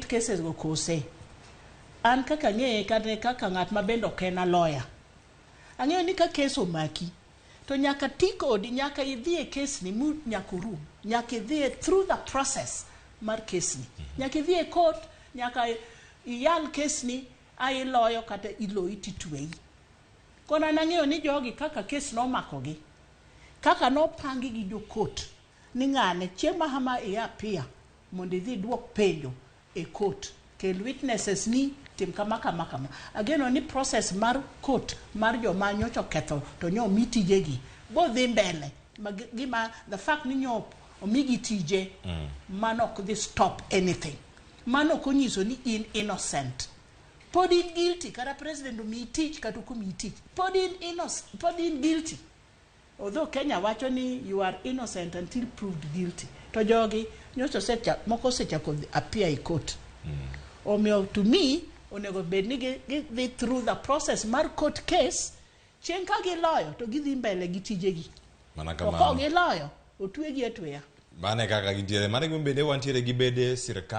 cases go kose. An kaka ang'eye kata kaka ng'at ma bende ok en a lawyer. Ang'eyo ni ka case omaki to nyaka ti kodi, nyaka idhi e case ni mu nyaka orum. Nyaka idhi e through the process mar case ni. Nyaka idhi e court, nyaka iyal case ni a iloyo kata iloyi titweyi. Koro an ang'eyo ni jogi kaka case nomakogi, kaka nopangi gi jo court ni ng'ane chieng' ma hama i appear mondo idhi iduok penjo e court, kel witnesses ni, tim kama kama kama. Ageno ni process mar court mar joma nyocha oketho to nyo omi tijegi bodhi mbele ma gima the fact ni nyo omigi tije, mano ok dhi stop anything. Mano ok onyiso ni in innocent. Pod in guilty kata president omiyi tich kata ok omiyi tich. Pod in innocent, pod in guilty. Although Kenya wacho ni you are innocent until proved guilty. To jogi nyocha osecha moko osechako appear e court. Omiyo to me onego bed ni gi dhi through the process mar court case. Chieng' ka giloyo to gidhi mbele gi tijegi. Mana To kamano. kok giloyo, otwegi atweya. Mano e kaka gintiere. Mano e gima bende wantiere gi bede sirikal.